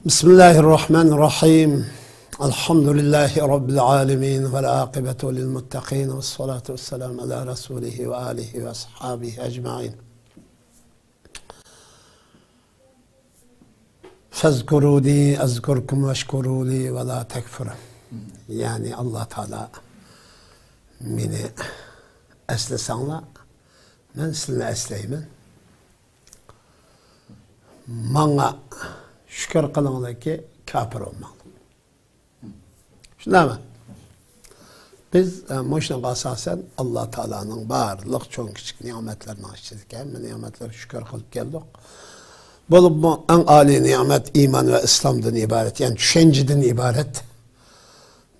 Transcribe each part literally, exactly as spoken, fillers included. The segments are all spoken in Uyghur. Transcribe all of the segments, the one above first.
بسم الله الرحمن الرحيم. الحمد لله رب العالمين، والعاقبة للمتقين، والصلاة والسلام على رسوله وآله وأصحابه أجمعين. فاذكروني أذكركم واشكروا لي ولا تكفرون. يەنى ئاللا تائالا مېنى ئەسلىسەڭلار، مەن سىلىنى ئەسلەيمەن. ماڭا شۈكۈر قىلىڭلاركى، كاپىر بولماڭلار. شۇنداقمۇ؟ بىز، ئە، مۇشۇنىڭغا ئاساسەن ئاللا تائالانىڭ بارلىق چوڭ كىچىك نېمەتلىرىنىڭ ئىچىدىكى ھەممە نېمەتلەرگە شۈكۈر قىلىپ كەلدۇق. بولۇپمۇ ئەڭ ئالىي نېمەت ئىمان ۋە ئىسلامدىن ئىبارەت، يەنى چۈشەنچىدىن ئىبارەت.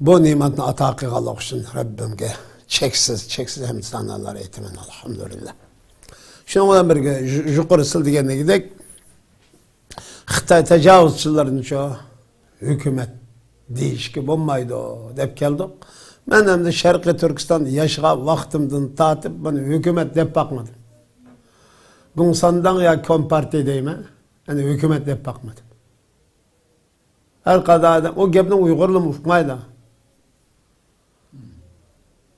بۇ نېمەتنى ئاتا قىلغانلىقى ئۈچۈن رەببىمگە چەكسىز، چەكسىز ھەمدۇ سانالار ئېيتىمەن، ئەلھەمدۇلىللا. شۇنىڭ بىلەن بىرگە، يۇ-، يۇقىرىسىدا دېگەندەك، خىتاي تاجاۋۇزچىلىرىنى شۇ ھۆكۈمەت دېيىشكە بولمايدۇ دەپ كەلدۇق. مەن ئەمدى شەرقىي تۈركىستان ياشىغان ۋاقتىمدىن تارتىپ بۇنى ھۆكۈمەت دەپ باقمىدىم. گوڭسانداڭ يا كومپارتىيە دەيمەن، يەنى ھۆكۈمەت دەپ باقمىدىم. ھەر قانداق ئادەم، ئۇ گەپنى ئۇيغۇرلىرىمۇ ئۇقمايدۇ.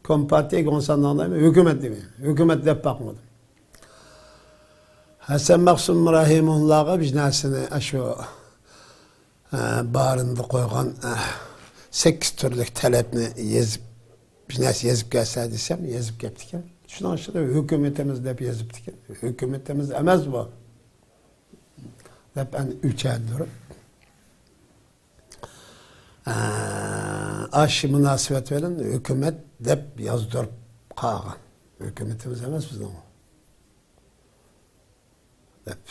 كومپارتىيە، گوڭسانداڭ دەيمەن، ھۆكۈمەت دەيمەن. ھۆكۈمەت دەپ باقمىدىم. ھەسەن مەخسۇم رەھىمۇللاغا بىر نەرسىنى، ئاشۇ، ئە، بارىندا قويغان، ئە، سەككىز تۈرلۈك تەلەپنى يېزىپ، بىر نەرسە يېزىپ كەلسە دېسەم، يېزىپ كەپتىكەن. شۇنىڭ ئىچىدە ھۆكۈمىتىمىز دەپ يېزىپتىكەن. ھۆكۈمىتىمىز ئەمەس بۇ، دەپ ئەنە ئۆچەندۈرۈپ، ئە، ئاشۇ مۇناسىۋەت بىلەن ھۆكۈمەت دەپ يازدۇرۇپ قالغان. ھۆكۈمىتىمىز ئەمەس بىزنىڭ ئۇ، دەپ.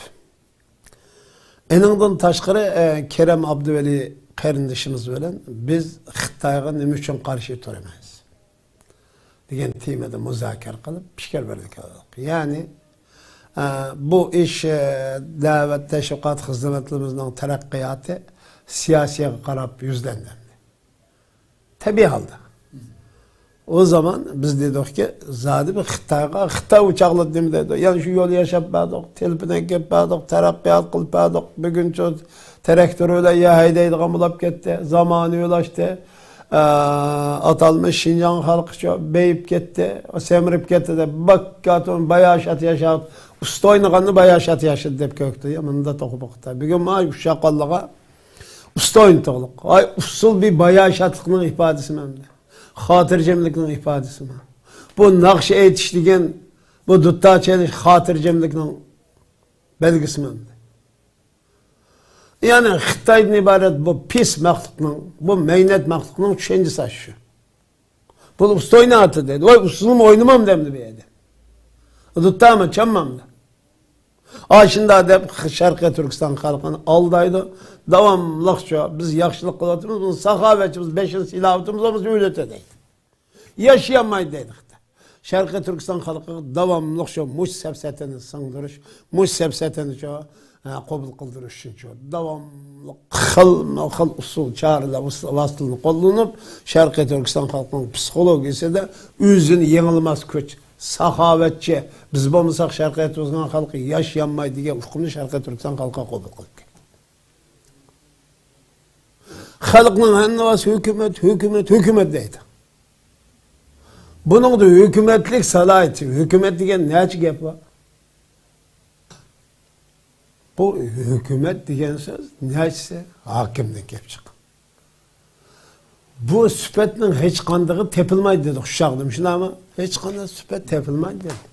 ئېنىڭدىن تاشقىرى، ئە، كېرەم ئابدۇۋەلى قېرىندىشىمىز بىلەن بىز خىتايغا نېمە ئۈچۈن قارشى تۇرىمىز دېگەن تېمىدا مۇزاكىرە قىلىپ پىكىر بىرلىكى قىلدۇق. يەنى، ئە، بۇ ئىش، ئە، دەۋەت تەشۋىقات خىزمەتلىرىمىزنىڭ تەرەققىياتى سىياسىيەگە قاراپ يۈزلەندى. تەبىئىي ھالدا. ئۇ زامان بىز دېدۇقكى، زادى بىر خىتايغا، خىتاي ئۇ چاغلىرىدا نېمە دەيدۇ؟ يەنە شۇ يول ياساپ بەردۇق، تېلېفون ئەكەپ بەردۇق، تەرەققىيات قىلىپ بەردۇق. بۈگۈن شۇ تىراكتور بىلەن يەر ھەيدەيدىغان بولۇپ كەتتى، زامانىۋىلاشتى. ئە، ئاتالمىش شىنجاڭ خەلقى شۇ بېيىپ كەتتى، سەمرىپ كەتتى دەپ، باككاتون باياشات ياشاپ، ئۇستا ئوينىغاننى باياشات ياشىدى دەپ كۆرۈپتۇ. يا، مۇندا توقۇپ باقتا. بۈگۈن مانا ئۇششاق بالىلارغا ئۇستا ئوينىتىغلىق. ئاي، ئۇسسۇل بىر باياشاتلىقنىڭ ئىپادىسىمۇ ئەمدى. خاتىرجەملىكنىڭ ئىپادىسىمۇ. بۇ ناخشا ئېيتىش دېگەن، بۇ دۇتار چېلىش خاتىرجەملىكنىڭ بەلگىسىمۇ ئەمدى. يەنى خىتايدىن ئىبارەت بۇ پىس مەخلۇقنىڭ، بۇ مەينەت مەخلۇقنىڭ چۈشەنچىسى شۇ. بۇ ئۇستا ئويناۋاتىدۇ دەيدۇ. ۋاي، ئۇستىنىمۇ ئوينىمامدۇ ئەمدى بۇ يەردە؟ دۇتارمۇ چالمامدۇ؟ ئاشۇنداق دەپ شەرقىي تۈركىستان خەلقىنى ئالدايدۇ. داۋاملىق شۇ، بىز ياخشىلىق قىلىۋاتىمىز، بۇنى ساخاۋەتچىمىز، بېشىنى سىلاۋاتىمىز، بولمىسا ئۆلۈۋېتە دەيدۇ. ياشىيالمايدۇ دەيدۇ خىتاي. شەرقىي تۈركىستان خەلقىگە داۋاملىق شۇ مۇش سەپسەتىنى سىڭدۈرۈش، مۇش سەپسەتىنى شۇ، ھە، قوبۇل قىلدۇرۇش ئۈچۈن شۇ داۋاملىق خىلمۇ خىل ئۇسۇل، چارىلەر، ۋاس-، ۋاسىتىلەرنى قوللىنىپ، شەرقىي تۈركىستان خەلقىنىڭ پسىخولوگىيىسىدە ئۆزىنى يېڭىلىماس كۈچ، ساخاۋەتچى، بىز بولمىساق شەرقىي تۈركىستان خەلقى ياشىيالمايدۇ دېگەن ئۇقۇمنى شەرقىي تۈركىستان خەلقى قوبۇل قىلىپ كەتتى. خەلقنىڭ ھەممىسى ھۆكۈمەت، ھۆكۈمەت، ھۆكۈمەت دەيدۇ. بۇنىڭدا ھۆكۈمەتلىك سالاھىيىتى، ھۆكۈمەت دېگەن نەچچە گەپ بار؟ بۇ ھۆكۈمەت دېگەن سۆز نەچچىسى ھاكىمدىن كېلىپ چىققان. بۇ سۈپەتنىڭ ھېچقاندىقى تېپىلمايدۇ دېدۇق شۇ چاغدا، شۇنداقمۇ؟ ھېچقانداق سۈپەت تېپىلمايدۇ دېدۇق.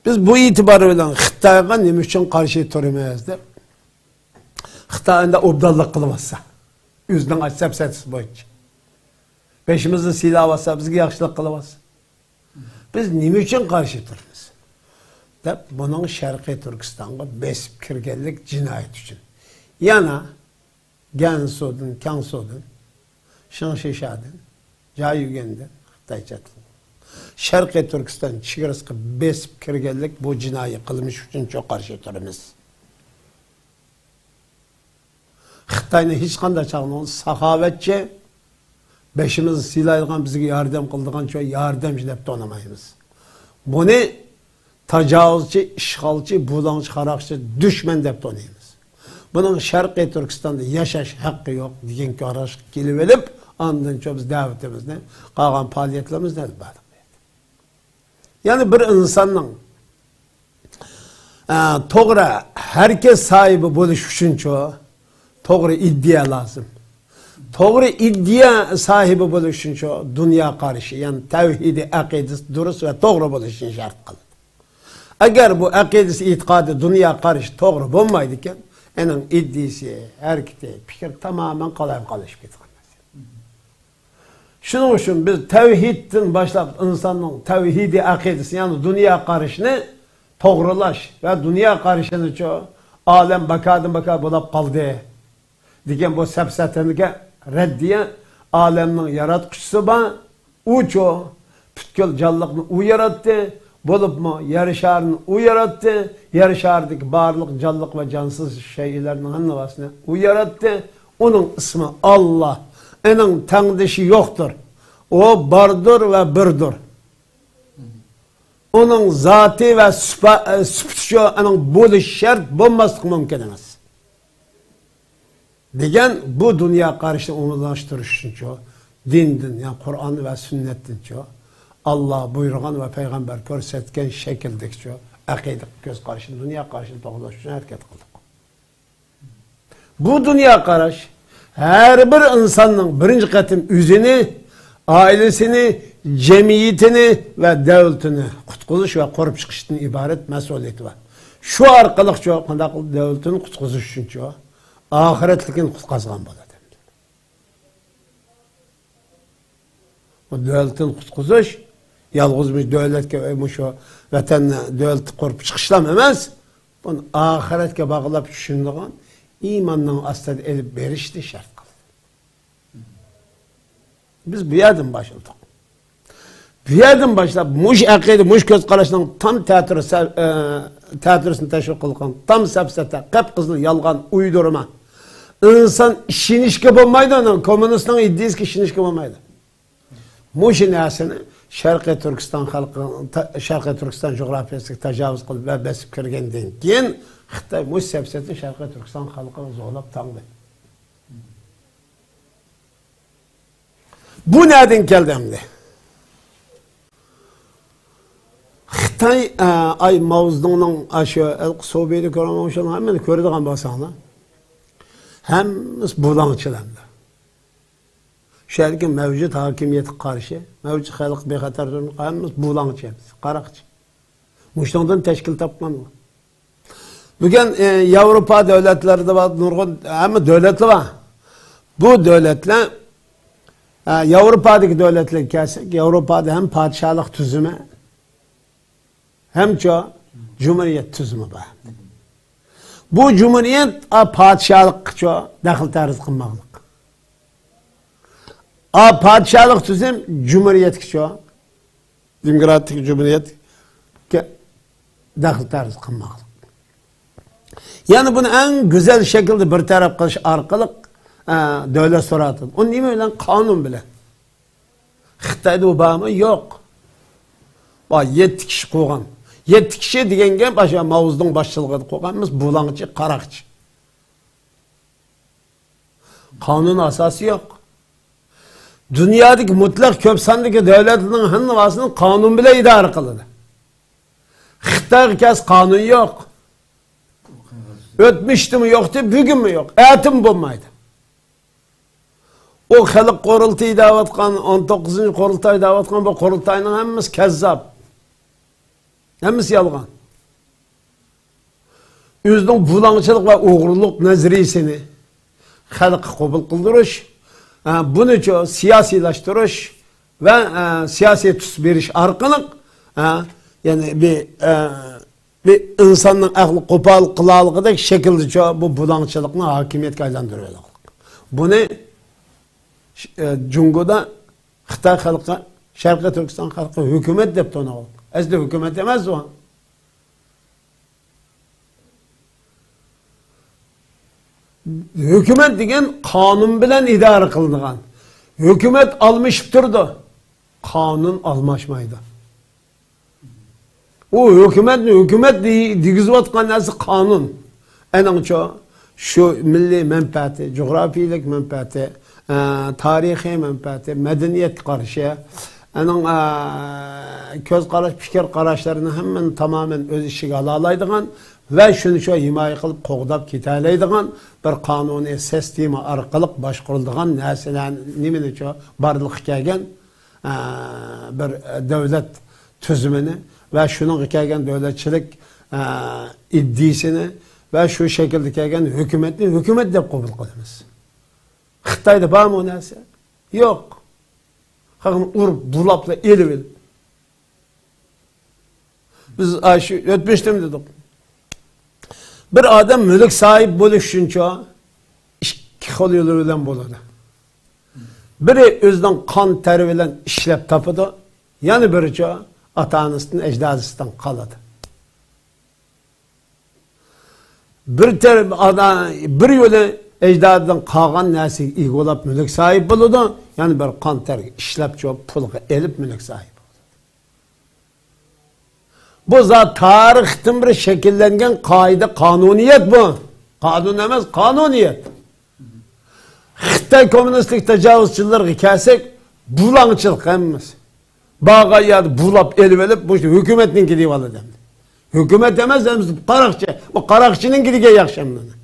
بىز بۇ ئېتىبار بىلەن خىتايغا نېمە ئۈچۈن قارشى تۇرىمىز دەپ، خىتاي ئەمدى ئوبدانلىق قىلىۋاتسا، ئۆزىنىڭ سەپسەتىسى بويىچە بېشىمىزنى سىلاۋاتسا، بىزگە ياخشىلىق قىلىۋاتسا، بىز نېمە ئۈچۈن قارشى تۇرىمىز دەپ، بۇنىڭ شەرقىي تۈركىستانغا بېسىپ كىرگەنلىك جىنايىتى ئۈچۈن. يەنە گەنسۇدىن، كياڭسۇدىن، شىڭشىشادىن، جايۈگەندىن خىتايچە ئاتىلىدۇ. شەرقىي تۈركىستان چېگرىسىغا بېسىپ كىرگەنلىك بۇ جىنايى قىلمىش ئۈچۈن چوڭ قارشى تۇرىمىز. خىتاينى ھېچقانداق چاغنىڭ ساخاۋەتچى، بېشىمىزنى سىلايدىغان، بىزگە ياردەم قىلىدىغان چوڭ ياردەمچى دەپ تونۇمايمىز. بۇنى تاجاۋۇزچى، ئىشغالچى، بۇلاڭچى، قاراقچى، دۈشمەن دەپ تونۇيمىز. بۇنىڭ شەرقىي تۈركىستاندا ياشاش ھەققى يوق دېگەن قاراشقا كېلىۋېلىپ، ئاندىنچۇ بىز دەۋىتىمىزنى، قالغان پائالىيەتلىرىمىزنى ئېلىپ باردۇق. يەنى بىر ئىنساننىڭ، ئە، توغرا ھەرىكەت ساھىبى بولۇش ئۈچۈنچۇ، توغرا ئىدىيە لازىم. توغرا ئىدىيە ساھىبى بولۇش ئۈچۈنچۇ، دۇنيا قارىشى، يەنى تەۋھىدىي ئەقىدىسى دۇرۇس ۋە توغرا بولۇشىنى شەرت قىلىدۇ. ئەگەر بۇ ئەقىدىسى، ئېتىقادى، دۇنيا قارىشى توغرا بولمايدىكەن، ئېنىڭ ئىدىيىسى، ھەرىكىتى، پىكرى تامامەن قالايمىقانلىشىپ كېتىدىغان نەرسە. شۇنىڭ ئۈچۈن بىز تەۋھىدتىن باشلاپ ئىنساننىڭ تەۋھىدىي ئەقىدىسى، يەنى دۇنيا قارىشىنى توغرىلاش ۋە دۇنيا قارىشىنىچۇ، ئالەم باكادىن باكا بولاپ قالدى دېگەن بۇ سەپسەتىگە رەددىيە، ئالەمنىڭ ياراتقۇچىسى بار، ئۇچۇ، پۈتكۈل جانلىقنى ئۇ ياراتتى، بولۇپمۇ يەر شارىنى ئۇ ياراتتى، يەر شارىدىكى بارلىق جانلىق ۋە جانسىز شەيئىلەرنىڭ ھەممىسىنى ئۇ ياراتتى. ئۇنىڭ ئىسمى ئاللا. ئۇنىڭ تەڭدىشى يوقتۇر. ئۇ باردۇر ۋە بىردۇر. ئۇنىڭ زاتى ۋە سۈپە-، سۈپىتىچۇ، ئۇنىڭ بولۇش شەرت، بولماسلىق مۇمكىن ئەمەس. دېگەن بۇ دۇنيا قارىشىنى ئومۇملاشتۇرۇش ئۈچۈنچۇ، دىندىن، يەنى قۇرئان ۋە سۈننەتتىنچۇ، ئاللا بۇيرۇغان ۋە پەيغەمبەر كۆرسەتكەن شەكىلدىكىچۇ، ئەقىدە، كۆز قارىشىنى، دۇنيا قارىشىنى توغرىلاش ئۈچۈن ھەرىكەت قىلدۇق. بۇ دۇنيا قاراش ھەر بىر ئىنساننىڭ بىرىنچى قېتىم ئۆزىنى، ئائىلىسىنى، جەمئىيىتىنى ۋە دۆلىتىنى قۇتقۇزۇش ۋە قۇرۇپ چىقىشتىن ئىبارەت مەسئۇلىيىتى بار. شۇ ئارقىلىقچۇ قانداق قىلىپ دۆلىتىنى قۇتقۇزۇش ئۈچۈنچۇ، ئاخىرەتلىكىنى قۇتقازغان بولىدۇ. بۇ دۆلىتىنى قۇتقۇزۇش يالغۇز بىر دۆلەتكە، مۇشۇ ۋەتەننى، دۆلەتنى قۇرۇپ چىقىشلام ئەمەس، بۇنى ئاخىرەتكە باغلاپ چۈشىنىدىغان ئىماننىڭ ئاستىدا ئېلىپ بېرىشنى شەرت قىلدى. بىز بۇ يەردىن باشلىدۇق. بۇ يەردىن باشلاپ مۇشۇ ئەقىدە، مۇشۇ كۆز قاراشنىڭ تام تەتۈرىسى، ئە، تەتۈرىسىنى تەشۋىق قىلغان، تام سەپسەتە، قىپقىزىل يالغان، ئۇيدۇرما. ئىنسان ئىشىنىشكە بولمايدۇ، ئۇنىڭ، كوممۇنىستنىڭ ئىدىيىسىگە ئىشىنىشكە بولمايدۇ. مۇشۇ نەرسىنى شەرقىي تۈركىستان خەلقى، تا-، شەرقىي تۈركىستان جۇغراپىيەسىگە تاجاۋۇز قىلىپ ۋە بېسىپ كىرگەندىن كېيىن، خىتاي مۇشۇ سەپسەتىنى شەرقىي تۈركىستان خەلقىگە زورلاپ تاڭدى. بۇ نەدىن كەلدى ئەمدى؟ خىتاي، ئە، ئاي ماۋزېدۇڭنىڭ ئاشۇ ھېلىقى سوبىيىنى كۆرۈڭلار، شۇنىڭ ھەممىنى كۆرىدىغان بولساڭلار، ھەممىسى بۇلاڭچىلەردۇر. شۇ يەردىكى مەۋجۇت ھاكىمىيەتكە قارشى، مەۋجۇت خەلق بىخەتەر تۇرۇپ، ھەممىسى بۇلاڭچى، ھەممىسى قاراقچى. مۇشۇنىڭدىن تەشكىل تاپقان بۇ. بۈگۈن، ئە، ياۋروپا دۆلەتلىرىدە بار نۇرغۇن، ھەممە دۆلەتلەر بار. بۇ دۆلەتلەر، ئە، ياۋروپادىكى دۆلەتلەرگە كەلسەك، ياۋروپادا ھەم پادىشاھلىق تۈزۈمى، ھەمچۇ جۇمھۇرىيەت تۈزۈمى بار. بۇ جۇمھۇرىيەت، ئا، پادىشاھلىققىچۇ دەخلى تەرۇز قىلماقلىق. ئا، پادىشاھلىق تۈزۈم جۇمھۇرىيەتكىچۇ، دېموكراتىك جۇمھۇرىيەتكە دەخلى تەرۇز قىلماقلىق. يەنى بۇنى ئەڭ گۈزەل شەكىلدە بىر تەرەپ قىلىش ئارقىلىق، ئە، دۆلەت سوراتىدۇ. ئۇ نېمە بىلەن؟ قانۇن بىلەن. خىتايدا ئۇ بارمۇ؟ يوق. بار، يەتتە كىشى قۇرغان. يەتتە كىشى دېگەن گەپ ئاشۇ ماۋزېدۇڭ باشچىلىقىدا قۇرغان ئەمەس، بۇلاڭچى، قاراقچى. قانۇن ئاساسى يوق. دۇنيادىكى مۇتلەق كۆپ ساندىكى دۆلەتلەرنىڭ ھەممىسىنى قانۇن بىلەن ئىدارە قىلىدۇ. خىتايغا كەلسە قانۇن يوق. ئۆتمۈشتىمۇ يوقتى، بۈگۈنمۇ يوق، ئەتىمۇ بولمايدۇ. ئۇ خەلق قۇرۇلتىيى دەۋاتقان، ئون توققۇزىنچى قۇرۇلتاي دەۋاتقان بۇ قۇرۇلتاينىڭ ھەممىسى كەززاپ. ھەممىسى يالغان. ئۆزىنىڭ بۇلاڭچىلىق ۋە ئوغرىلىق نەزەرىيىسىنى خەلققە قوبۇل قىلدۇرۇش، ھە، بۇنىچۇ سىياسىيلاشتۇرۇش ۋە، ھە، سىياسىي تۈس بېرىش ئارقىلىق، ھە، يەنى بىر، ھە، بىر ئىنساننىڭ ئەقلى قوپال قىلالىغۇدەك شەكىلدىچۇ بۇ بۇلاڭچىلىقنى ھاكىمىيەتكە ئايلاندۇرۇۋېلىۋالغان. بۇنى، ئە، جۇڭگودا خىتاي خەلقى، شەرقىي تۈركىستان خەلقى ھۆكۈمەت دەپ تونۇغان. ئەسلى ھۆكۈمەت ئەمەس ئۇ. ھۆكۈمەت دېگەن قانۇن بىلەن ئىدارە قىلىنغان. ھۆكۈمەت ئالمىشىپ تۇرىدۇ. قانۇن ئالماشمايدۇ. ئۇ ھۆكۈمەتنى، ھۆكۈمەت دېي-، دېگۈزۈۋاتقان نەرسە قانۇن. ئەنىڭچۇ، شۇ مىللىي مەنپەئەتى، جۇغراپىيىلىك مەنپەئەتى، ئە، تارىخىي مەنپەئەتى، مەدەنىيەتكە قارىشى، ئۇنىڭ، ئە، كۆز قاراش، پىكىر قاراشلىرىنى ھەممىنى تامامەن ئۆز ئىچىگە ئالالايدىغان ۋە شۇنى شۇ ھىمايە قىلىپ قوغداپ كېتەلەيدىغان بىر قانۇنىي سىستېما ئارقىلىق باشقۇرۇلىدىغان نەرسىلەر نېمىنى شۇ بارلىققا كەلگەن، ئە، بىر دۆلەت تۈزۈمىنى ۋە شۇنىڭغا كەلگەن دۆلەتچىلىك، ئە، ئىدىيىسىنى ۋە شۇ شەكىلدە كەلگەن ھۆكۈمەتنى ھۆكۈمەت دەپ قوبۇل قىلىمىز. خىتايدا بارمۇ ئۇ نەرسە؟ يوق. خەقنى ئۇرۇپ، بۇلاپلا ئېلىۋېلىپ. بىز ئاشۇ ئۆتمۈشتىمۇ دېدۇق. بىر ئادەم مۈلۈك ساھىبى بولۇش ئۈچۈنچۇ ئىككى خىل يول بىلەن بولىدۇ. بىرى ئۆزىنىڭ قان تەرى بىلەن ئىشلەپ تاپىدۇ، يەنە بىرىچۇ ئاتا-ئانىسىدىن، ئەجدادىسىدىن قالىدۇ. بىر تەرەپ ئادا-، بىر يولى ئەجدادىدىن قالغان نەرسىگە ئىگە بولۇپ مۈلۈك ساھىبى بولىدۇ، يەنە بىر قان تەرگە ئىشلەپ چوپ پۇلغا ئېلىپ مۈلۈك ساھىبى بولىدۇ. بۇ زات تارىختىن بېرى شەكىللەنگەن قائىدە، قانۇنىيەت بۇ. قانۇن ئەمەس، قانۇنىيەت. خىتاي كوممۇنىستلىك تاجاۋۇزچىلىرىغا كەلسەك، بۇلاڭچىلىق ھەممىسى. بارغان يەردە بۇلاپ ئېلىۋېلىپ، مۇشۇ ھۆكۈمەتنىڭكى دېيىۋالىدۇ ئەمدى. ھۆكۈمەت ئەمەس، ئەمدى قاراقچى. بۇ قاراقچىنىڭكى دېگەن ياخشى ئەمدى.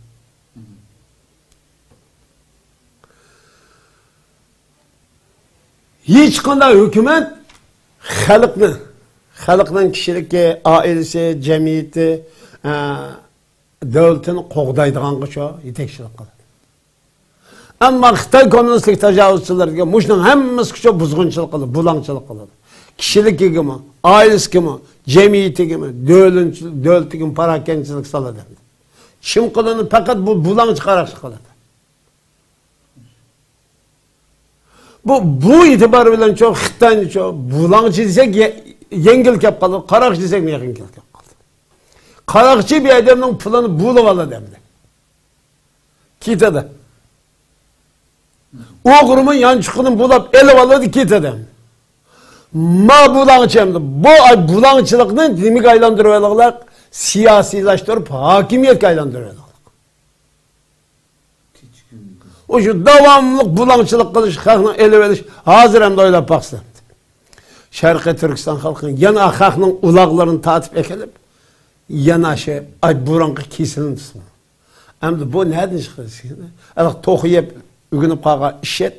ھېچقانداق ھۆكۈمەت خەلقنى، خەلقنىڭ كىشىلىكى، ئائىلىسى، جەمئىيىتى، ئە، دۆلىتىنى قوغدايدىغانغا شۇ يېتەكچىلىك قىلىدۇ. ئەمما خىتاي كوممۇنىستلىك تاجاۋۇزچىلىرىدىكى مۇشۇنىڭ ھەممىسىگە شۇ بۇزغۇنچىلىق قىلىدۇ، بۇلاڭچىلىق قىلىدۇ. كىشىلىكىگىمۇ، ئائىلىسىگىمۇ، جەمئىيىتىگىمۇ، دۆلىتىگىمۇ پاراكەندىچىلىك سالىدۇ. چىڭ قولىنى پەقەت بۇ بۇلاڭچى قاراقچى قىلىدۇ. بۇ، بۇ ئېتىبار بىلەن چوڭ خىتاينى چوڭ بۇلاڭچى دېسەك يە-، يەڭگىل كەپ قالىدۇ، قاراقچى دېسەك يەڭگىل كەپ قالىدۇ. قاراقچى بىر ئادەمنىڭ پۇلىنى بۇلىۋالىدۇ ئەمدى. كېتىدۇ. ئوغرىمۇ يانچۇقىنى بۇلاپ ئېلىۋالىدۇ، كېتىدۇ. ما بۇلاڭچى ئەمدى. بۇ ئاي بۇلاڭچىلىقنى نېمىگە ئايلاندۇرۇۋالغۇلۇق؟ سىياسىيلاشتۇرۇپ، ھاكىمىيەتكە ئايلاندۇرۇۋالغۇلۇق. ئۇ شۇ داۋاملىق بۇلاڭچىلىق قىلىش، خەقنى ئېلىۋېلىش، ھازىر ئەمدى ئويلاپ باقسا. شەرقىي تۈركىستان خەلقى يەنە خەقنىڭ ئۇلاغلىرىنى تارتىپ ئەكېلىپ، يەنە شۇ ئاي بۇرۇنقى كېسىلىنى تۇتسۇن. ئەمدى بۇ نەدىن چىقتى؟ ئەلە توخۇ يەپ ئۆگىنىپ قالغان ئىششەت.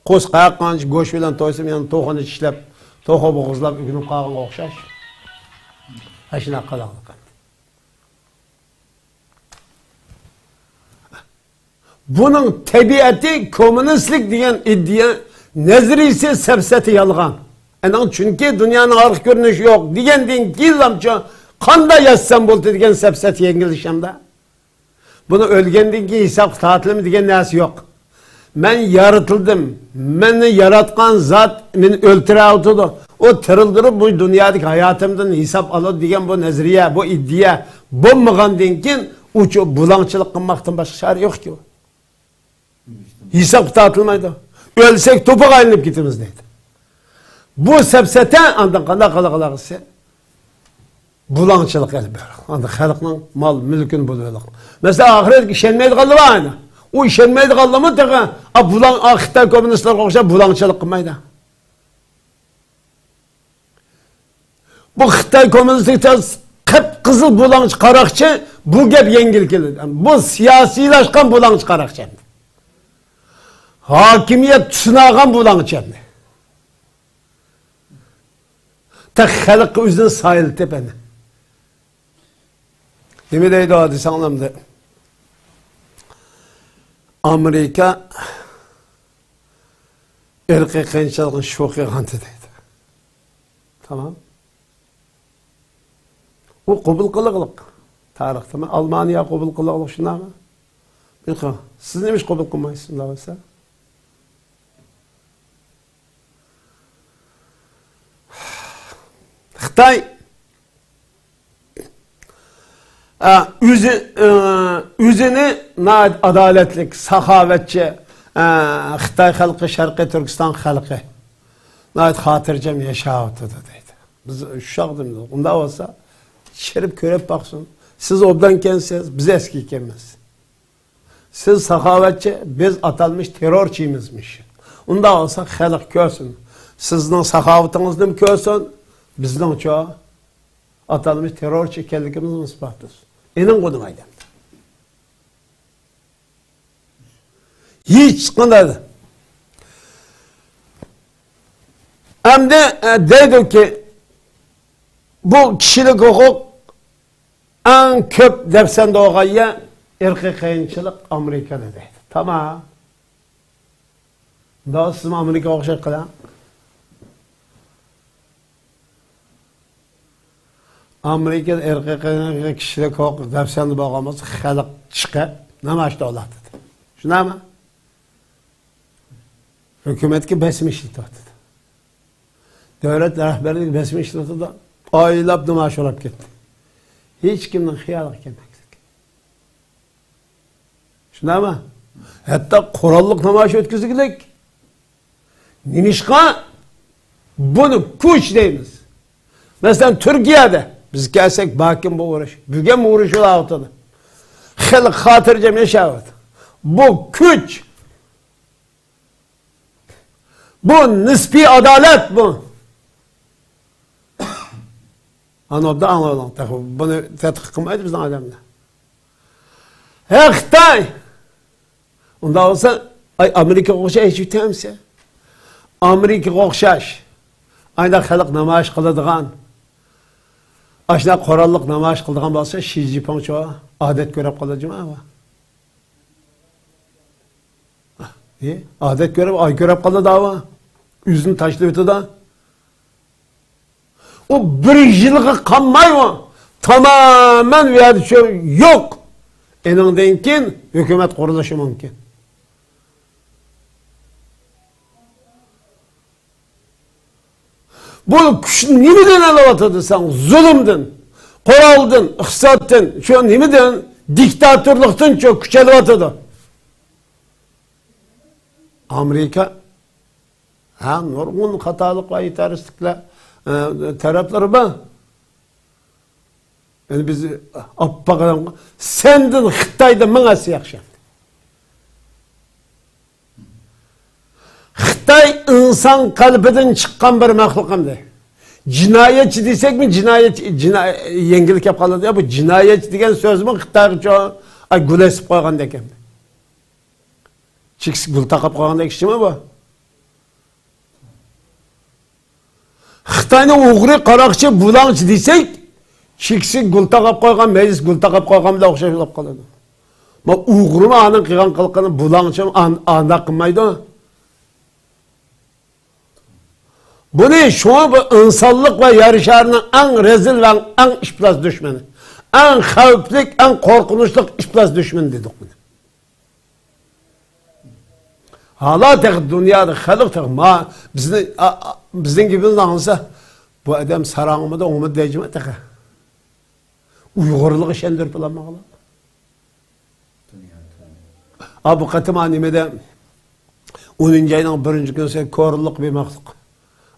قورسىقى ھەرقانچە گۆش بىلەن تويسىمۇ، يەنە توخۇنى چىشلەپ، توخۇ بوغۇزلاپ ئۆگىنىپ قالغانغا ئوخشاش. ئاشۇنداق قىلاقلىق. بۇنىڭ تەبىئىتى كوممۇنىستلىك دېگەن ئىدىيە نەزەرىيىسى سەپسەتە يالغان. ئەنىڭ چۈنكى دۇنيانىڭ ئارقا كۆرۈنۈشى يوق دېگەندىن كېيىنلامچۇ قانداق ياشىسام بولدى دېگەن سەپسەتە يەڭگىللىشەمدۇ؟ بۇنى ئۆلگەندىن كېيىن ھېسابقا تارتىلىمۇ دېگەن نەرسە يوق. مەن يارىتىلدىم، مېنى ياراتقان زات مېنى ئۆلتۈرۈۋاتىدۇ. ئۇ تىرىلدۈرۈپ بۇ دۇنيادىكى ھاياتىمدىن ھېساب ئالىدۇ دېگەن بۇ نەزەرىيە، بۇ ئىدىيە بولمىغاندىن كېيىن ئۇچۇ بۇلاڭچىلىق قىلماقتىن باشقا چارە يوقكى. ھېسابقا تارتىلمايدۇ. ئۆلسەك توپىغا ئايلىنىپ كېتىمىز دەيدۇ. بۇ سەپسەتە ئاندىن قانداق قىلغىلى قىلسا بۇلاڭچىلىق ئېلىپ بېرىدۇ. ئاندىن خەلقنىڭ مال مۈلكىنى بۇلىۋېلىدۇ. مەسىلەن، ئاخىرەتكە ئىشەنمەيدىغانلار بار ئەنە. ئۇ ئىشەنمەيدىغانلارمۇ تېخى، ئا، بۇلاڭ، ئا، خىتاي كوممۇنىستلىرىغا ئوخشاپ بۇلاڭچىلىق قىلمايدۇ. بۇ خىتاي كوممۇنىستلىق قىپقىزىل بۇلاڭچى قاراقچى، بۇ گەپ يەڭگىل كېلىدۇ. بۇ سىياسىيلاشقان بۇلاڭچى قاراقچى ئەمدى. ھاكىمىيەت تۈسىنەلىگەن بۇلاڭچى ئەمدى. تېخى خەلققە ئۆزىنى سايلىتىپ ئەنە. نېمە دەيدۇ دېسەڭلار ئەمدى. ئامېرىكا ئىرقىي قىرغىنچىلىقنى شۇ قىلغانتى دەيدۇ. تامام. ئۇ قوبۇل قىلغۇلۇق. تارىختا مەن ئالمانىيە قوبۇل قىلغۇلۇق، شۇنداقمۇ؟ بىر قا-، سىز نېمە ئىش قوبۇل قىلمايسىز ئۇنداق بولسا؟ خىتاي ئە، ئۆزى، ئە، ئۆزىنى ناھايىتى ئادالەتلىك، ساخاۋەتچى، ئە، خىتاي خەلقى، شەرقىي تۈركىستان خەلقى ناھايىتى خاتىرجەم ياشاۋاتىدۇ دەيدۇ. بىز شۇ چاغدا ئۇنداق بولسا، چىرىپ كۆرۈپ باقسۇن. سىز ئوبدانكەنسىز، بىز ئەسكىكەنمىز. سىز ساخاۋەتچى، بىز ئاتالمىش تېررورچىمىزمىش. ئۇنداق بولسا خەلق كۆرسۇن. سىزنىڭ ساخاۋىتىڭىزنىمۇ كۆرسۇن، بىزنىڭچۇ ئاتالمىش تېررورچى ئىكەنلىكىمىزنى ئىسپاتلىسۇن. ئېنىڭ بۇنىڭ ئايدەمدە. ھېچقانداق. ئەمدى، ئە، دەيدۇكى، بۇ كىشىلىك ھوقۇق ئەڭ كۆپ دەپسەندە بولغان يەر ئىرقىي قىرغىنچىلىق ئامېرىكىدا دەيدۇ. تامام. مۇنداق سىزمۇ ئامېرىكىغا ئوخشاش قىلىڭ. ئامېرىكىدا ئىرقىي قىرغىنچىلىق، كىشىلىك ھوقۇق دەپسەندە بولغان بولسا، خەلق چىقىپ نامايىش قىلىۋاتىدۇ. شۇنداقمۇ؟ ھۆكۈمەتكە بېسىم ئىشلىتىۋاتىدۇ. دۆلەت رەھبەرلىكى بېسىم ئىشلىتىدۇ. ئايلاپ نامايىش بولۇپ كەتتى. ھېچكىمنىڭ خىيالىغا كەلمەيدۇ. شۇنداقمۇ؟ ھەتتا قوراللىق نامايىش ئۆتكۈزگۈلۈك. نېمىشقا؟ بۇنى كۈچ دەيمىز. مەسىلەن، تۈركىيەدە بىز كەلسەك، باكىم بۇ ئۇرۇش. بۈگۈن ئۇرۇش بولاۋاتىدۇ. خەلق خاتىرجەم ياشاۋاتىدۇ. بۇ كۈچ. بۇ نىسپىي ئادالەت بۇ. ئانا ئوبدان ئاڭلاۋېلىڭ، تېخى بۇنى تەتقىق قىلمايدۇ بىزنىڭ ئادەملەر. ھە، خىتاي! ئۇنداق بولسا، ئاي، ئامېرىكىغا ئوخشاش ھېچ يۇتامسە؟ ئامېرىكىغا ئوخشاش. ئايدا خەلق نامايىش قىلىدىغان. ئاشۇنداق قوراللىق نامايىش قىلىدىغان بولسا، شى جىنپىڭچۇ ئادەت كۆرۈپ قالىدۇ جۇما. ئادەت كۆرۈپ، ئاي كۆرۈپ قالىدۇ داۋا. ئۆزىنى تاشلىۋېتىدۇ. ئۇ بىر يىلغا قالماي ئۇ. تامامەن ئۇ يەردە شۇ يوق. ئېنىڭدىن كېيىن ھۆكۈمەت قۇرۇلۇشى مۇمكىن. بۇ كۈچنى نېمىدىن ئېلىۋاتىدۇ دېسەڭ، زۇلۇمدىن، قورالدىن، ئىقتىسادتىن، شۇ نېمىدىن، دىكتاتورلۇقتىن شۇ كۈچ ئېلىۋاتىدۇ. ئامېرىكا، ھە، نۇرغۇن خاتالىق ۋە يېتەرسىزلىكلەر، ئە، تەرەپلىرى بار. يەنى بىز ئاپپاق ئادەم، سەندىن خىتايدا مىڭ ھەسسە ياخشى. خىتاي ئىنسان قەلبىدىن چىققان بىر مەخلۇق ئەمدى. جىنايەتچى دېسەكمۇ، جىنايەت، جىناي-، يەڭگىل كەپ قالىدۇ. يا، بۇ جىنايەتچى دېگەن سۆزمۇ خىتايغىچە، ئاي، گۈل ئېسىپ قويغاندەك ئەمدى. چېكىسى گۈل تاقاپ قويغاندەك ئىشمۇ بۇ؟ خىتاينى ئوغرى، قاراقچى، بۇلاڭچى دېسەك، چېكىسى گۈل تاقاپ قويغان، مەيدىسى گۈل تاقاپ قويغان بىلەن ئوخشاش بولۇپ قالىدۇ. ما ئوغرىمۇ ئانىڭ قىلغان قىلىقىنى، بۇلاڭچىمۇ ئان-، ئانداق قىلمايدۇ. بۇنى شۇڭا بۇ ئىنسانلىق ۋە يەر شارىنىڭ ئەڭ رەزىل ۋە ئەڭ ئىپلاس دۈشمىنى، ئەڭ خەۋپلىك، ئەڭ قورقۇنچلۇق ئىپلاس دۈشمىنى دېدۇق بۇنى. ھالا تېخى دۇنيادا خەلق تېخى ما بىزنى، ئا-، ئا-، بىزنىڭ گېپىمىزنى ئاڭلىسا، بۇ ئادەم ساراڭ ئۇمىدى، ئۇمىدى دەيجىما تېخى. ئۇيغۇرلۇق ئىشەندۈرۈپ بولالمىغانلار. ئا، بۇ قېتىم ئا نېمىدە، ئونىنچى ئاينىڭ بىرىنچى كۈنى كورلۇق بىر مەخلۇق.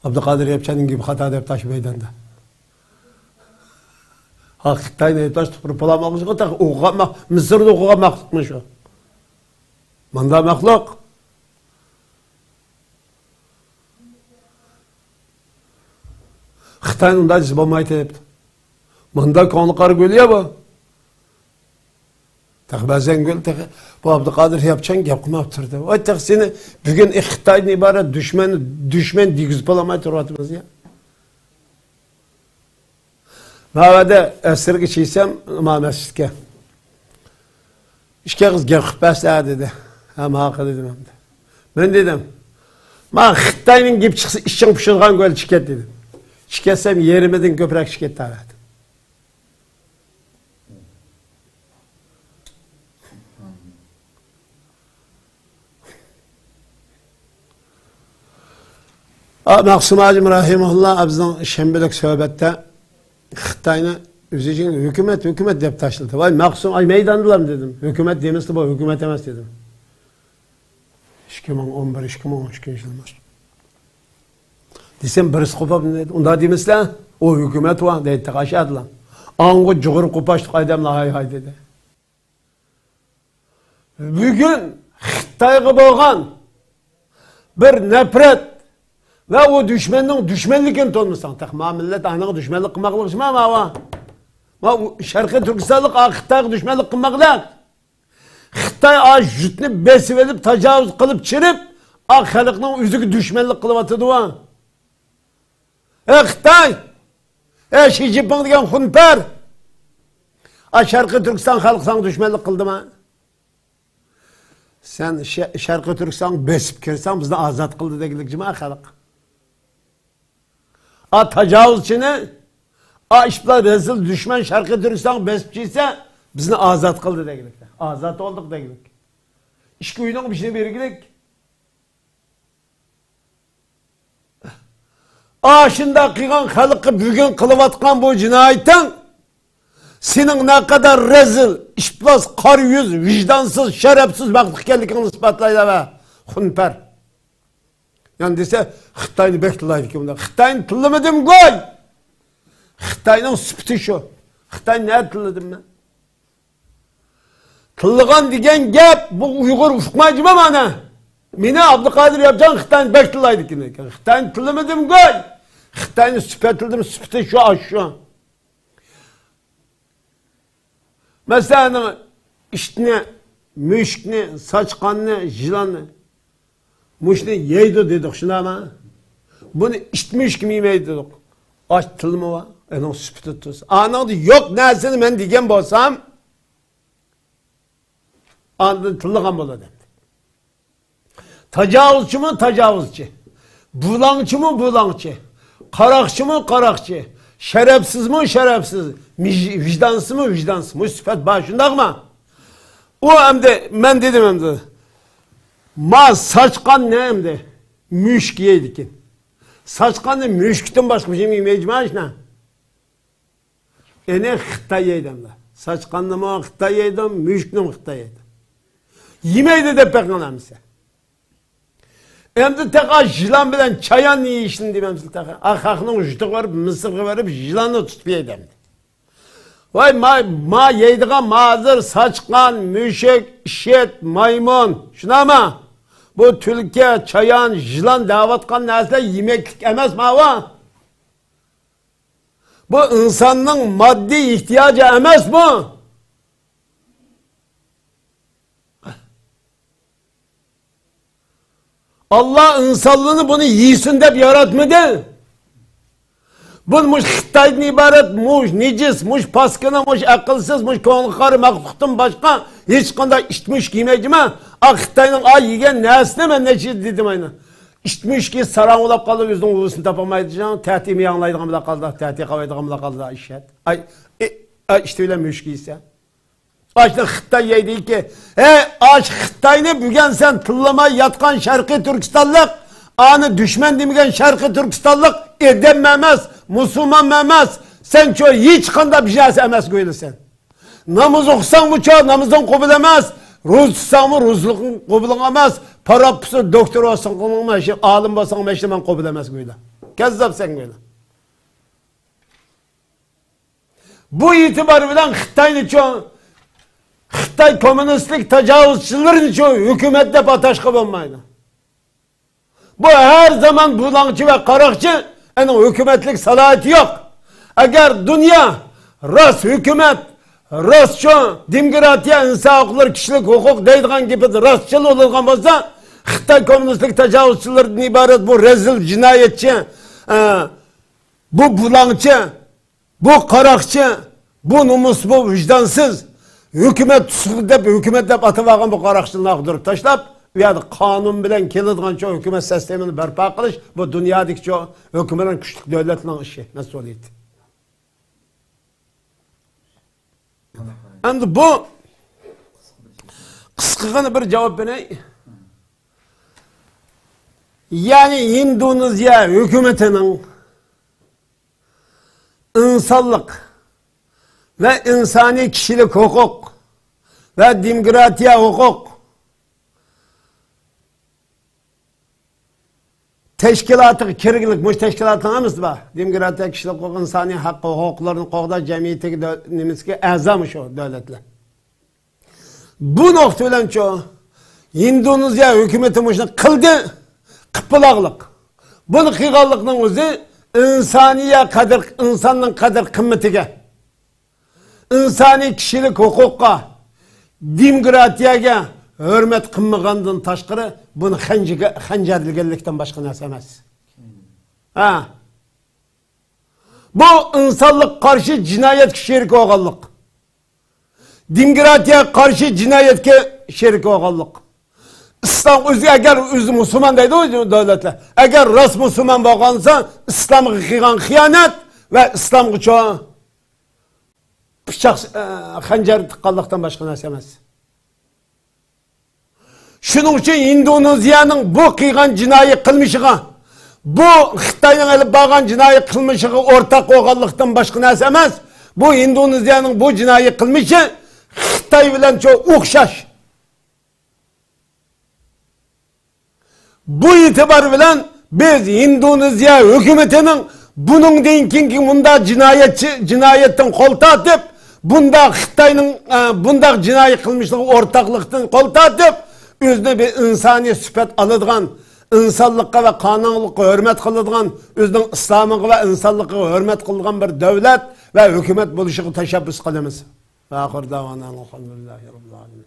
ئابدۇقادىر ياپچاننىڭ گېپى خاتا دەپ تاش مەيداندا. ھا، خىتاينى ئېيتىپ تاشلاپ تۇرۇپ بولالمىغان، تېخى ئوقۇغان مەخ-، مىسىردا ئوقۇغان مەخلۇقمۇ شۇ. ماندا مەخلۇق. خىتاينى ئۇنداق دېسە بولمايتتى دەپتۇ. ماندا كۆڭلى قارا گۆلىيە بۇ. تېخى بەزەن گۆل، تېخى بۇ ئابدۇقادىر ياپچان گەپ قىلماپ تۇردى. ۋاي، تېخى سېنى بۈگۈن خىتايدىن ئىبارەت دۈشمەن، دۈشمەن دېگۈزۈپ بولالماي تۇرۇۋاتىمىز يا. ماۋەدە ئەسىرگە چىيسام، ما مەسچىتكە. ئىككى قىز گەپ قىلىپ بەرسە دېدى. ھە، ماقۇل دېدىم ئەمدى. مەن دېدىم، ما خىتاينىڭ گېپى چىقسا ئىچىڭ پۇشىدىغان گۆل چىكەت دېدىم. چىكەتسەم يېرىمىدىن كۆپرەك چىكەتتى ھەۋەدىم. ئا، مەخسۇم ھاجىم رەھىمەھۇللا بىزنىڭ شەنبىلىك سۆھبەتتە خىتاينى ئۆزى ئۈچۈن ھۆكۈمەت، ھۆكۈمەت دەپ تاشلىدى. ۋاي مەخسۇم، ئاي مەيداندىلام دېدىم. ھۆكۈمەت دېمىسىلا بۇ ھۆكۈمەت ئەمەس دېدىم. ئىككى مىڭ ئون بىر، ئىككى مىڭ ئون ئىككىنچى يىلى. دېسەم، بىرسى قوپۇپ، ئۇنداق دېمىسىلە، ئۇ ھۆكۈمەت ۋا دەيدۇ، تېخى ئاشادىلا. ئاڭغۇ جۇغۇر قوپاشلىق ئادەملەر ھاي ھاي دېدى. بۈگۈن خىتايغا بولغان بىر نەپرەت ۋە ئۇ دۈشمەننىڭ دۈشمەنلىكىنى تونۇمىساڭ، تېخى ما مىللەت ئانىڭغا دۈشمەنلىك قىلماقلىقچىما ماۋا؟ ما ئۇ شەرقىي تۈركىستانلىق ئا خىتايغا دۈشمەنلىك قىلماقلىق. خىتاي ئا يۇرتنى بېسىۋېلىپ، تاجاۋۇز قىلىپ چىرىپ، ئا خەلقنىڭ ئۆزىگە دۈشمەنلىك قىلىۋاتىدۇ. ئە خىتاي! ئە شى جىنپىڭ دېگەن خۇنپەر! ئا شەرقىي تۈركىستان خەلقى ساڭا دۈشمەنلىك قىلدىما؟ سەن شە-، شەرقىي تۈركىستانغا بېسىپ كىرسەڭ، بىزنى ئازاد قىلدى دېگىلىك جىما خەلق. ئا تاجاۋۇزچىنى، ئا ئىش بىلەن رەزىل دۈشمەن شەرقىي تۈركىستانغا بېسىپ كىرسە، بىزنى ئازاد قىلدى دېگىلىك. ئازاد بولدۇق دېگىلىك. ئىككى ئۆينىڭ بېشىنى بېرىگىلىك. ئاشۇنداق قىلغان خەلققە بۈگۈن قىلىۋاتقان بۇ جىنايىتىڭ، سېنىڭ نەقەدەر رەزىل، ئىپلاس، قارا يۈز، ۋىجدانسىز، شەرەپسىز مەخلۇق ئىكەنلىكىڭنى ئىسپاتلايدۇ ھە، خۇنپەر. يەنە دېسە، خىتاينى بەك تىللايدىكەن بۇنداق. خىتاينى تىللىمىدىمغۇ! خىتاينىڭ سۈپىتى شۇ. خىتاينى نەدە تىللىدىم مەن؟ تىللىغان دېگەن گەپ، بۇ ئۇيغۇر ئۇقمايدىما مانا؟ مېنى ئابدۇقادىر ياپجان خىتاينى بەك تىللايدىكەن. خىتاينى تىللىمىدىمغۇ! خىتاينى سۈپەتلىدىم، سۈپىتى شۇ، ئاشۇ شۇ. مەسىلەن، ئىتنى، مۈشۈكنى، ساچقاننى، يىلاننى، مۇشۇنى يەيدۇ دېدۇق، شۇنداقمۇ؟ بۇنى ئىت مۈشۈكمۇ يېمەيدۇ دېدۇق. ئاچ تىلمۇ بار، ئۇنىڭ سۈپىتى تۇز. ئانىڭدا يوق نەرسىنى مەن دېگەن بولسام، ئاندىن تىللىغان بولىدۇ. تاجاۋۇزچىمۇ تاجاۋۇزچى، بۇلاڭچىمۇ بۇلاڭچى، قاراقچىمۇ قاراقچى، شەرەپسىزمۇ شەرەپسىز، مىج-، ۋىجدانسىزمۇ ۋىجدانسىز. مۇشۇ سۈپەت بار، شۇنداقمۇ؟ ئۇ ئەمدى، مەن دېدىم ئەمدى، ما ساچقاننى ئەمدى مۈشۈك يەيدىكەن. ساچقاننى مۈشۈكتىن باشقا بىر نېمە يېمەيدىما شۇنى؟ ئېنى خىتاي يەيدۇ ئەمدى. ساچقاننىمۇ خىتاي يەيدۇ، مۈشۈكنىمۇ خىتاي يەيدۇ. يېمەيدۇ دەپ بېقىڭلار ئەمىسە. ئەمدى تېخى يىلان بىلەن چاياننى يېيىشنى دېمەمسىلەر تېخى. ئا، خەقنىڭ يۇرتىغا بېرىپ، مىسىرغا بېرىپ، يىلاننى تۇتۇپ يەيدۇ ئەمدى. ۋاي، ما، ما يەيدىغان ما ھازىر ساچقان، مۈشۈك، ئىششىت، مايمۇن، شۇنداقمۇ؟ بۇ تۈلكە، چايان، يىلان دەۋاتقان نەرسىلەر يېمەكلىك ئەمەس ماۋۇ. بۇ ئىنساننىڭ ماددىي ئېھتىياجى ئەمەس بۇ. ئاللا ئىنسانلارنى بۇنى يېسۇن دەپ ياراتمىدى. بۇ مۇش خىتايدىن ئىبارەت، مۇش نىجىس، مۇش پاسكىنا، مۇش ئەقىلسىز، مۇش كۆڭلى قارا مەخلۇقتىن باشقا ھېچقانداق ئىت مۈشۈك يېمەيدىما؟ ئا خىتاينىڭ ئا يېگەن نەرسىنى مەن نەچچە دېدىم ئاينا. ئىت مۈشۈكى ساراڭ بولاپ قالدى، ئۆزىنىڭ ئۇۋىسىنى تاپالمايدىغان، تەتىمۇ ئاڭلايدىغان بولا قالدى، تەتى قاۋايدىغان بولا قالدى، ئىششەت. ئاي، ئاي، ئىت بىلەن مۈشۈك يېسە. ئاشۇ خىتاي يەيدىكى، ھەي، ئاشۇ خىتاينى بۈگۈن سەن تىللىماي ياتقان شەرقىي تۈركىستانلىق، ئانى دۈشمەن دېمىگەن شەرقىي تۈركىستانلىق ئادەم ئەمەس، مۇسۇلمان ئەمەس، سەن چۇ ھېچقانداق بىر نەرسە ئەمەس گويلا سەن. ناماز ئوقۇساڭمۇ چۇ، نامىزىڭ قوبۇل ئەمەس، روزا تۇتساڭمۇ روزىلىقىڭ قوبۇل ئەمەس، پروفېسسور، دوكتور بولساڭمۇ، ئالىم بولساڭمۇ، مەشىلە مەن قوبۇل ئەمەس گويلا. كەززاپ سەن گويلا. بۇ ئېتىبار بىلەن خىتاينىچۇ، خىتاي كوممۇنىستلىك تاجاۋۇزچىلىرىنىچۇ ھۆكۈمەت دەپ ئاتاشقا بولمايدۇ. بۇ ھەر زامان بۇلاڭچى ۋە قاراقچى، ئۇنىڭ ھۆكۈمەتلىك سالاھىيىتى يوق. ئەگەر دۇنيا راست ھۆكۈمەت، راستچۇ دېموكراتىيە، ئىنسان ھوقۇقلىرى، كىشىلىك ھوقۇق دەيدىغان گېپىدە راستچىل بولىدىغان بولسا، خىتاي كوممۇنىستلىك تاجاۋۇزچىلىرىدىن ئىبارەت بۇ رەزىل جىنايەتچى، ئە، بۇ بۇلاڭچى، بۇ قاراقچى، بۇ نومۇس، بۇ ۋىجدانسىز، ھۆكۈمەت تۇتقۇن دەپ، ھۆكۈمەت دەپ ئاتىۋالغان بۇ قاراقچىلارنى ئاغدۇرۇپ تاشلاپ، ئۇ يەردە قانۇن بىلەن كېلىدىغان چوڭ ھۆكۈمەت سىستېمىنى بەرپا قىلىش، بۇ دۇنيادىكى چوڭ ھۆكۈمەت كۈچلۈك دۆلەتنىڭ ئىشى، مەسئۇلىيىتى. ئەمدى بۇ قىسقىغىنە بىر جاۋاب بېرەي. يەنى ئىندونېزىيە ھۆكۈمىتىنىڭ ئىنسانلىق ۋە ئىنسانىي كىشىلىك ھوقۇق ۋە دېموكراتىيە ھوقۇق تەشكىلاتىغا كىرگۈلۈك، مۇشۇ تەشكىلاتنىڭ ھەممىسى بار. دېموكراتىيە، كىشىلىك ھوقۇق، ئىنسانىي ھەق، ھوقۇقلىرىنى قوغداش جەمئىيىتىگە دۆ-، نېمىسىگە ئەزا مۇشۇ دۆلەتلەر. بۇ نۇقتا بىلەنچۇ، ئىندونېزىيە ھۆكۈمىتى مۇشۇنى قىلدى، قىپپىلاغلىق. بۇنى قىلغانلىقنىڭ ئۆزى ئىنسانىيە قەدىر، ئىنساننىڭ قەدىر قىممىتىگە، ئىنسانىي كىشىلىك ھوقۇققا، دېموكراتىيەگە ھۆرمەت قىلمىغاندىن تاشقىرى، بۇنى خەنجىگە، خەنجەرلىگەنلىكتىن باشقا نەرسە ئەمەس. ھە. بۇ ئىنسانلىققا قارشى جىنايەتكە شېرىك بولغانلىق. دېموكراتىيەگە قارشى جىنايەتكە شېرىك بولغانلىق. ئىسلام ئۆزى، ئەگەر ئۆزى مۇسۇلمان دەيدۇ دۆلەتلەر. ئەگەر راست مۇسۇلمان بولغانسا، ئىسلامغا قىلغان خىيانەت ۋە ئىسلامغىچۇ پىچاق، ئە، خەنجەر تىققانلىقتىن باشقا نەرسە ئەمەس. شۇنىڭ ئۈچۈن ئىندونېزىيەنىڭ بۇ قىلغان جىنايى قىلمىشىغا، بۇ خىتاينىڭ ئېلىپ بارغان جىنايى قىلمىشىغا ئورتاق بولغانلىقتىن باشقا نەرسە ئەمەس. بۇ ئىندونېزىيەنىڭ بۇ جىنايى قىلمىشى خىتاي بىلەنچۇ ئوخشاش. بۇ ئېتىبار بىلەن بىز ئىندونېزىيە ھۆكۈمىتىنىڭ بۇنىڭدىن كېيىنكى مۇنداق جىنايەتچى، جىنايەتتىن قول تارتىپ، بۇنداق خىتاينىڭ، ئە، بۇنداق جىنايى قىلمىشلىرىغا ئورتاقلىقتىن قول تارتىپ، ئۆزىنى بىر ئىنسانىي سۈپەت ئالىدىغان، ئىنسانلىققا ۋە قانۇنلۇققا ھۆرمەت قىلىدىغان، ئۆزىنىڭ ئىسلامىغا ۋە ئىنسانلىقىغا ھۆرمەت قىلىدىغان بىر دۆلەت ۋە ھۆكۈمەت بولۇشىغا تەشەببۇس قىلىمىز. ۋە ئاخىر داۋانا ئەلھەمدۇلىللاھى رەببىل ئالەمىن.